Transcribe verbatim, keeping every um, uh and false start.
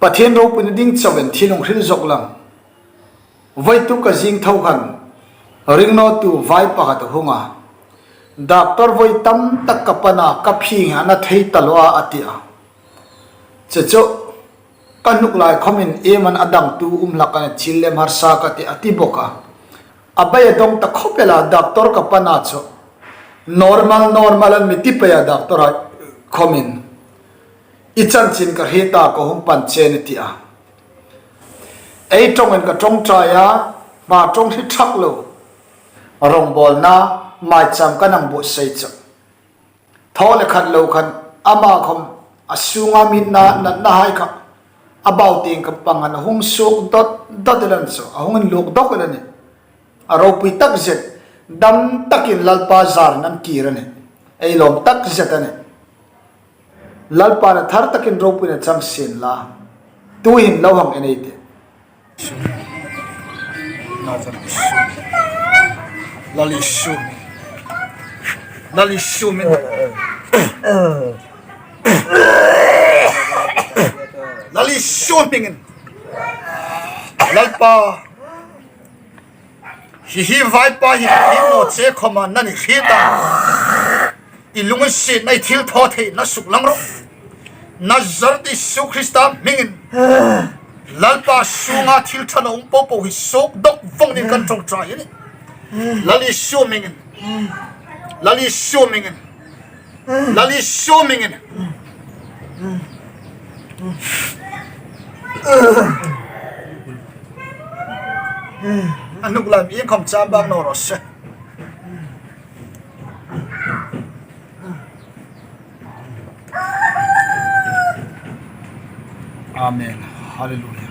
Pathien ropuina ding chauin thil hung hril zawk lang. Vawituk ka zing tho khan ringnawtu vai pakhat a hung a, "Doctor, vawi tam tak ka pan a, ka phing hi a na thei ta lo a," a ti a. Chu chu ka hnuk lai khawmin, "Iem an a dangtu um hlak a nih, thil lem harsa ka tih," a ti bawk a. A bai a dawng ta khawp el a, doctor ka pan a chu. "Normal, normal an mi ti pei a, doctor hai khawmin. I chanchin ka hriet a, ka hung pan che a nih," a ti a. Ei ṭawngin ka ṭawngṭai a, hma ṭawng hre ṭhak lo. Rawngbawlna maicham ka nang buotsai chu. Thaw le khat lo khan ama khawm a sunga mi natnahai kha a bau tieng kha pang khan a hung suok dawt dawt el a ni chu, a hung inluk dawk el a nih. A ropui tak zet, dam takin Lalpa zarin an kir a nih. Ei lawm tak zet a nih. Lalpan a thar takin ropuina chang sien la. Tuhin lo hang en ei tih. Lal Isu. Lal Isu. Lal Isu hmingin. Lalpa. Hi hi vaipa hi, hi naw che khawma nan hriet a. I lunginsietna, i thilthawtheina suklang ro. Nazareth Isu Krista hmingin. Lalpa, sunga thil ṭha naw um po po hi suok dawk vawng nin kan ṭawngṭai a nih. Lal Isu hmingin. Lal Isu hmingin. Lal Isu hmingin. A hnuk lai iengkhawm cham bak naw raw se. Amen. Hallelujah.